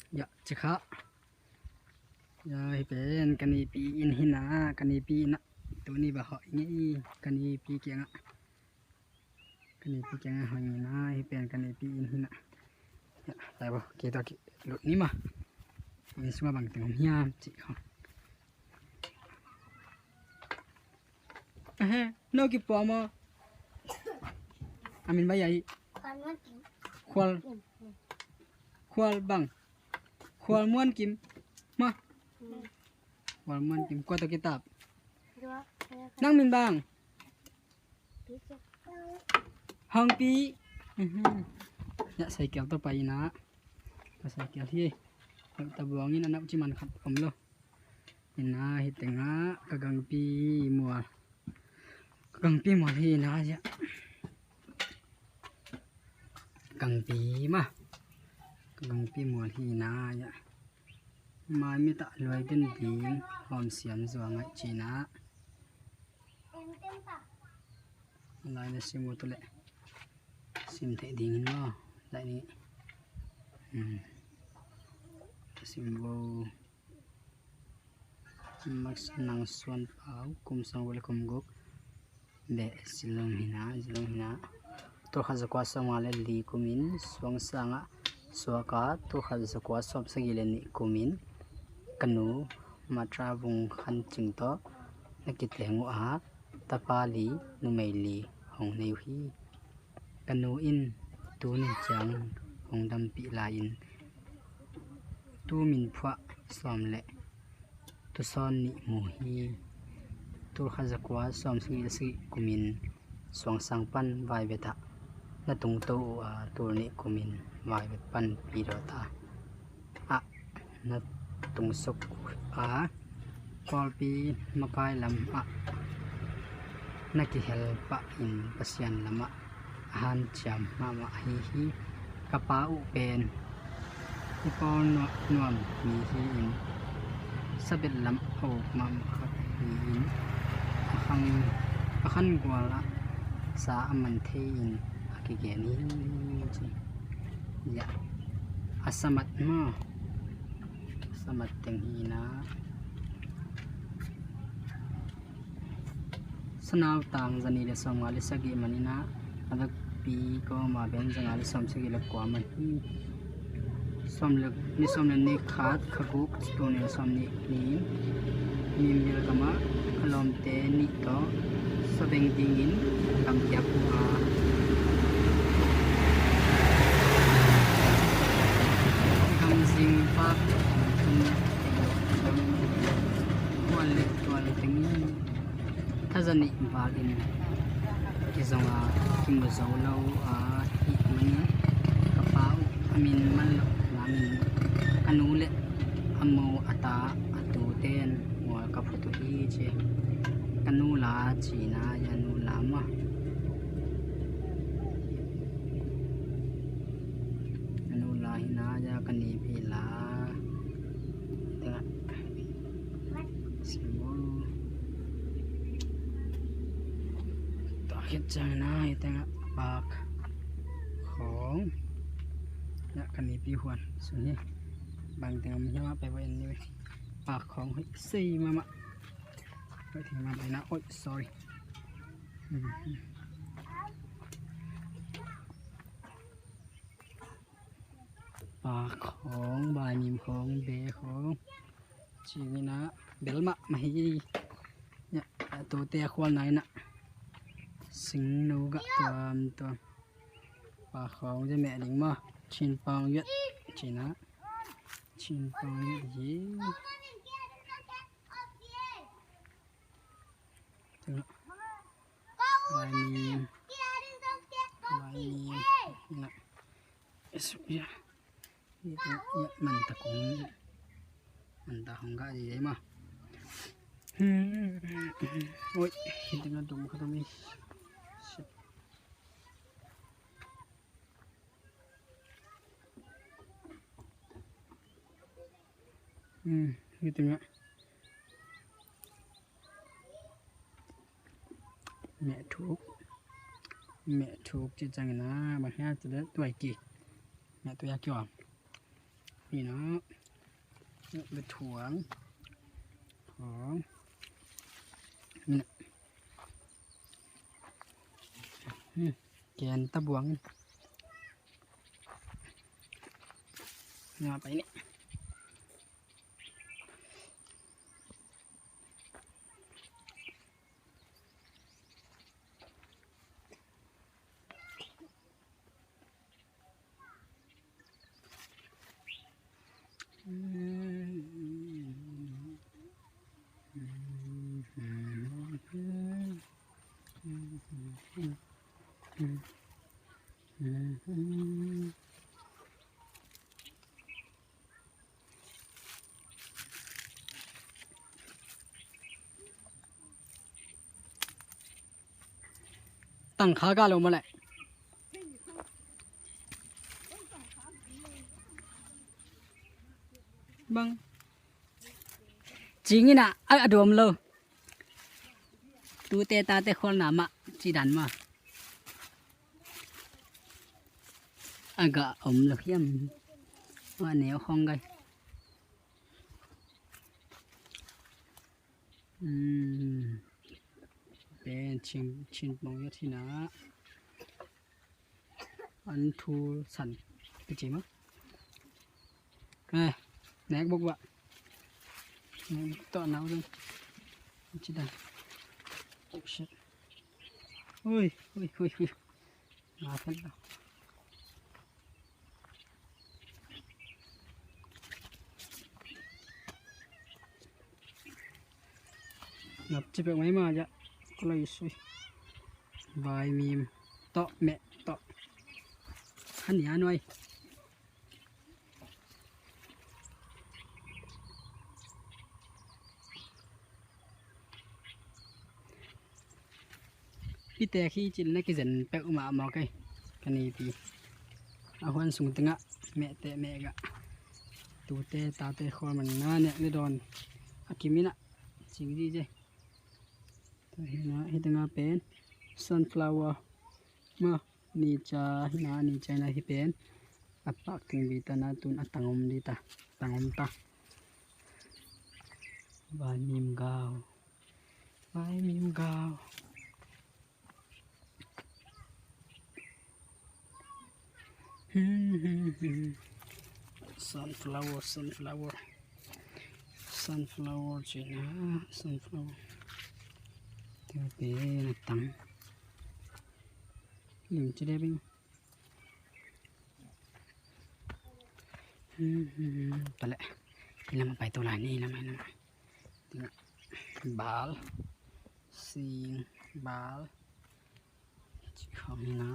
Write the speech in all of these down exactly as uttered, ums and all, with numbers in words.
Ya, cikha. Ya, hih pen ka nipi inn hi na, ka nipi inn ah tuni bang hawh i ngei, ka nipi kiangah. Ka nipi kiangah hawh i ngei na, hih pen ka nipi inn hi na. Ya, tai bo, kei tawh kilut ni maw. Inn sungah bang teng om hiam cih khawng. Ahe, no kipuah maw. A min bang hiam? Khual. Khual bang. Khual Muan Kim. Maw. Khual Muan Kim. Kua tawh kitap? Nang min bang? Hong Pi. Mhm. Ya, cycle tawh pai ina. Ka cycle hi. Tabuang in a nau ci man khat om lo. Ina hi tengah ka gangpi mual. Ka gangpi mual hi ina ya. Gangpi maw. Ka gangpi mual hi ina ya. Mai mit ah luai den ding hawm siam zuang ai cina. Lai na sim uh tu leh sim theih ding in maw. Lai ni. Hmm. Sim bo. Max Nang Suan Pau, kum sang vel kum guk. Beh, Zilong hi na, Zilong hi na. Tulkhat zakua sawmnga le li kumin suang sangah suaka, tulkhat zakua sawmsagih le nih kumin ka nu Matra Vung Khan Cing tawh na kiteng uh a, tapa li, numei li hong nei uh hi. Ka nu in tuni ciang hong dampih lai-in tu min phuah sawm le tusawn nih mu hi. Tulkhat zakua sawmsagih le sagih kumin suangsang pan vaivet ah na tungto uh a, tul nih kumin vaivet pan pidawt a ah na tungsuk a, Kawlpi makai lam ah na kihel pah in Pasian lamah a hanciam mahmah ahi hi. Ka pa uh pen i pawl nuam mi hi-in sabet lam a uk mahmah khat hi-in a khan gual ah sa a man thei-in a kigen hi ci. Ya, a samat maw. Samat teng hi na. Sanau tang zani le sawmnga le sagih man ina, a vekpi kawma ben zanga le sawmsagih le kua man hi. Sawm le ni, sawm le ni khat, kha guk, tul nih le sawmnih ni, Mimbil gamah ka lawmte nih tawh sabeng dingin gamtiak uh a, gamzing pak tung tung, kual le tual teng thaza nih val in kizong a, kimu zo lo a hih manin ka pa uh a min man loh namin a nu le a mo, a ta, a tute in mual ka phut uh hi ci. Ka nu la cina ya, nu la maw. A nu la hi na ya, ka nipi la. Tengah. Simbol. Tua khit ciang na hi tengah Pak Khawng. Ya, ka nipi huan sung hi. Bang teng om hi mah pe vo en ni ve. Pak Khawng hoih sei mahmah. Hoih thei mahmah ina. Oi, sorry. Pak Khawng, Baimim Khawng, Be Khawng. Ci-in ah bel mahmah hi. Ya, a tute a khualna in ah singnu gah tuamtuam. Pak Khawng zia meh ding maw. Chin Pawng Yuat ci-in ah. Chin Pawng Yuat hi. Baimim. Baimim. Ina. Isu ya. Ina, man ta kong. Man ta kong ga di ma. Oi, hindi na dum ka dum. Shit. Hmm, gitu nga. Meh thuk. Meh thuk ci ciangin ah, bang hiam cih leh tuai ki. Meh tuai ki om. Ina, bethuang. Thuang. Ina. Hmm, ken tabuang. Ina, pai ni. Tangkha ka lo mawle. Bang. Cingina a, a duam lo. Tute tate khualna mah ci dan mah. A gah om lo hiam. A neu khong gai. Hmm. Pen chin, chin pong yat hina. An thu san kici ma. Eh, nek bok ba. Nek bok to nau dong. Ci dan. Oh shit. Ui, ui, ui, ui. Nga phen lo. Nap ci pek mai ma ja. Ko lai sui. Vai mim. To me to. Hani anoi. Hite khi cil na kizen peuh mah mawk ei. Ka nipi a huan sung tengah mehte mehgah tute tate khual man na nek le dawn a kiminah cing dih ce. Tua hi na hi tengah pen sunflower ma. Ni ca hi na, ni ca hi na hi pen. A pak ting bi ta na tun a tangom di ta. Tangom ta. Vai mim gau. Vai mim gau. Sunflower, sunflower. Sunflower ci na, sunflower. Tua pen a tang. Lim ci de bing. Pale. Hi lam a pai tu lai ni, hi lam, hi lam. Bal. Sing. Bal. Ci khong hi na.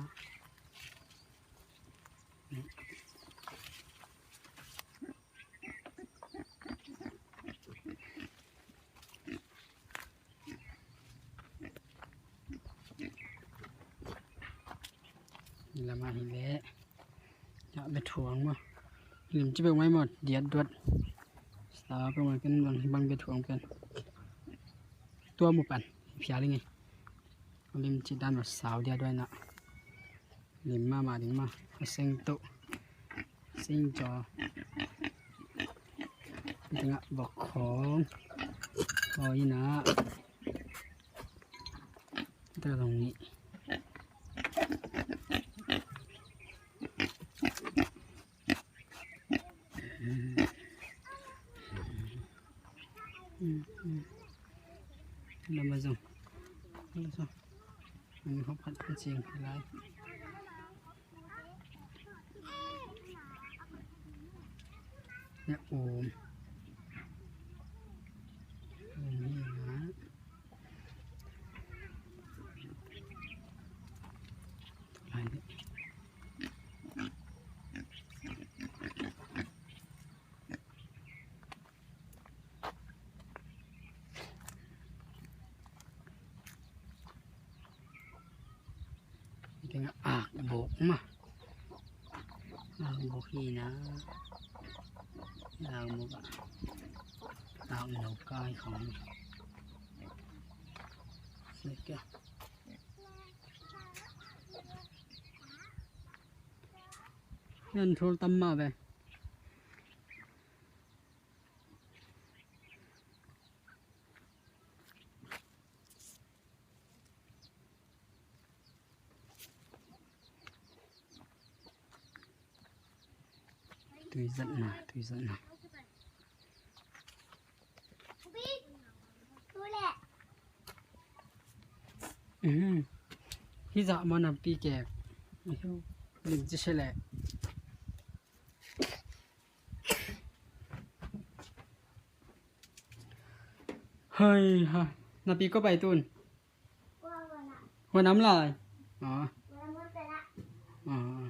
Lama hi le. Ya be thuang ma. Lim ci be mai ma diat duat. Sa be mai ken bang, bang be thuang ken. Tua mu pan. Phia ling ei. Lim ci dan ma sau diat duat na. Lim mahmah ding mah a seng toh seng caw. Tengah vok khawng. Aw, ina. Tengah zong nih. Lam a zong. Lam a zong. An hop khat an cing lai. Ya um. Um hi na. Lai ni. Tengah ak bawk mah. Ak bawk hi na. Ak bawk ah. Ak no kai khong. Sek a. Yan thul tam mah ve. Tui zatna, tui zatna. Mhm. Hih zah maw napi kek. Lim ci se leh. Hei ha. Napi kua pai tun. Huan am lai. Ah. Ah.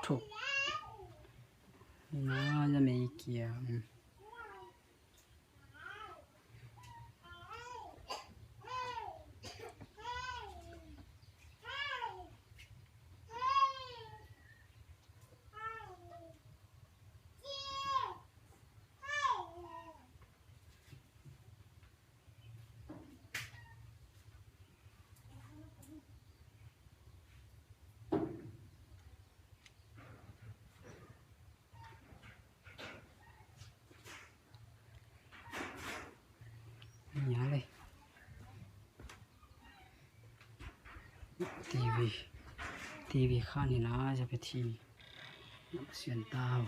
Thuk. Na ya mei kia. Nia le. TV. TV khan hi na, za pe thi. Sian tau.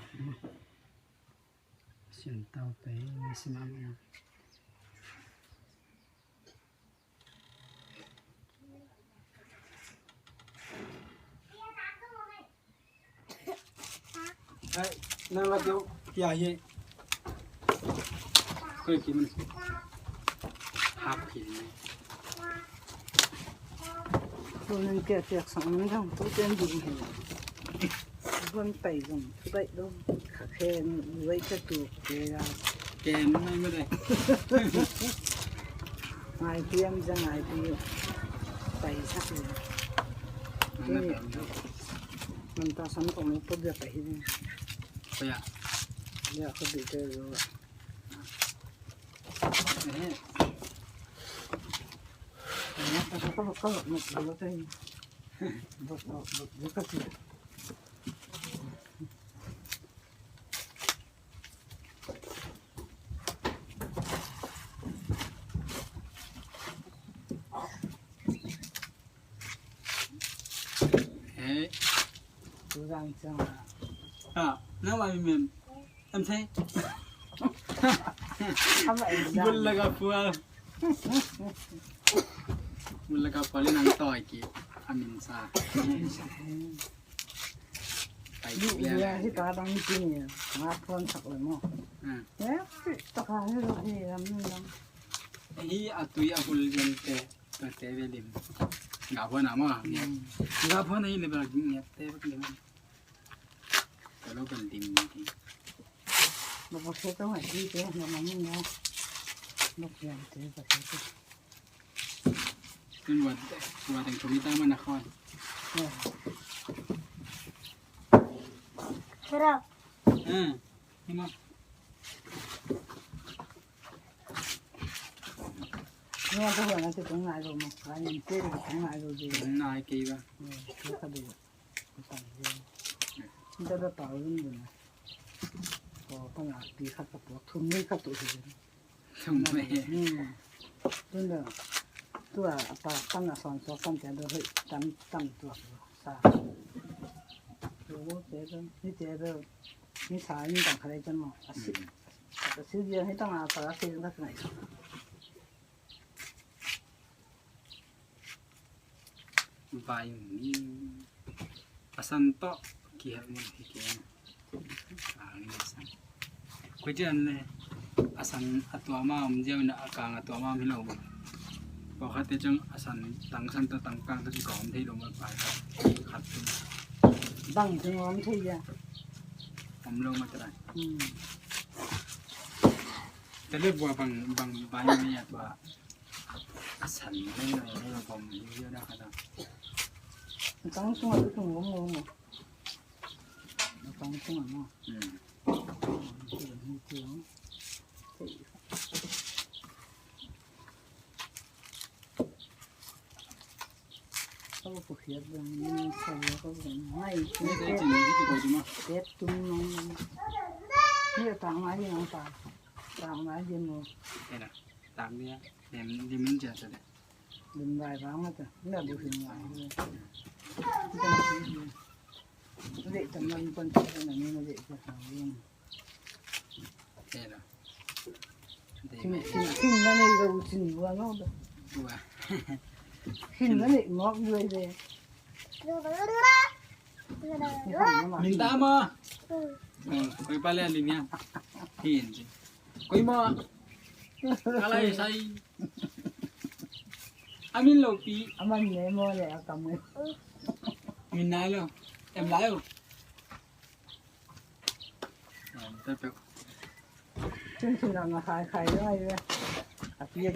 Sian tau pe, si ma ma. Ai, nang la deuh, tia hi. Koi ki man. Hap ki ni. Tunin kia tiak sang man dang tu ten ding hi. Bon pai dong, pai dong. Kha khen, wei ka tu, ke ya. Kem mai ma de. Ngai pi am ja ngai pi. Pai sak ni. Nang na pi am ja. Man ta san kong ni put ya pai hi ni. Pai ya. Ya ko bi te lo. Eh. Ya ka ka ka ka ma lo te. Bot bot bot ka ti. Hei. Tu zang ciang a. Ah, nang bai mem. Em thei. Bul la ka pual. Bul la ka pual in ang toi ki. A min sa. Pai ki le. Hi ta dang ti ni. Nga phone sak le mo. Ah. Ya, ta ka ni lo hi lam ni lam. Hi a tui a bul yen te. Te ve lim. Ga phone a mo. Ga phone hi le ba ngiat te ba lim. Ka lo kan dim ni ti. Lo ko se to ngai ti te na ma ni na. Lo kian te ka te. Tun wat wat teng thum ni ta ma na khon. Hera. Ah, ni ma. Ni ma ko na te ko ngai lo ma. Ka ni te ko ngai lo de. Nai ke ba. Ni ka de. Nda da pau lun dun. Ko pa na pi khat ka puak thum ni khat tu hi. Thum ni. Hmm. Tun da. Tua pa pa na son so kan te do hoi tam tam tua sa. Tu te do ni te do ni sa ni dang khat le chan mo. A si. A si dia ni tang a sa si da ngai. Vai ni. A san tawh kihel mun hi kei. A ni a san. Koi tian le a san a tua ma om ziau na a kang a tua ma om hi lo. Pawlkhatte ciang a san tang san tawh tang kang tawh ci kawm thei lo ma pai khat tu. Bang tu om thei ya. Om lo ma ta. Hmm. Tale bua bang bang bai ni ya tua. A san mai mai mai bom ni yo na ka na. Tang sung a tu tung gom gom. Tang sung a mo. Hmm. Ko ko khiat dong ni sa yo ko dong. Mai ni te ni ko di ma. Te tung nong. Ni ta mai ni nong ta. Ta mai di mo. Ena. Tang dia. Dem di min ja sa de. Lim lai vang a ta. Na bu hin lai. Deih tam lo in pan sa na ni na deih sa sa ni. Thing, thing, thing na nei lo sin wa ngau da. Thing na nei mawk duai de. Min ta ma. Koi pa le a ling ya. Hin. Koi ma. Ka lai sai. A min lo pi. A man ne mo le a kam. Min nai lo. Em lai lo. Em pek pek. Cun cun a nga khai khai lai ve. A pi a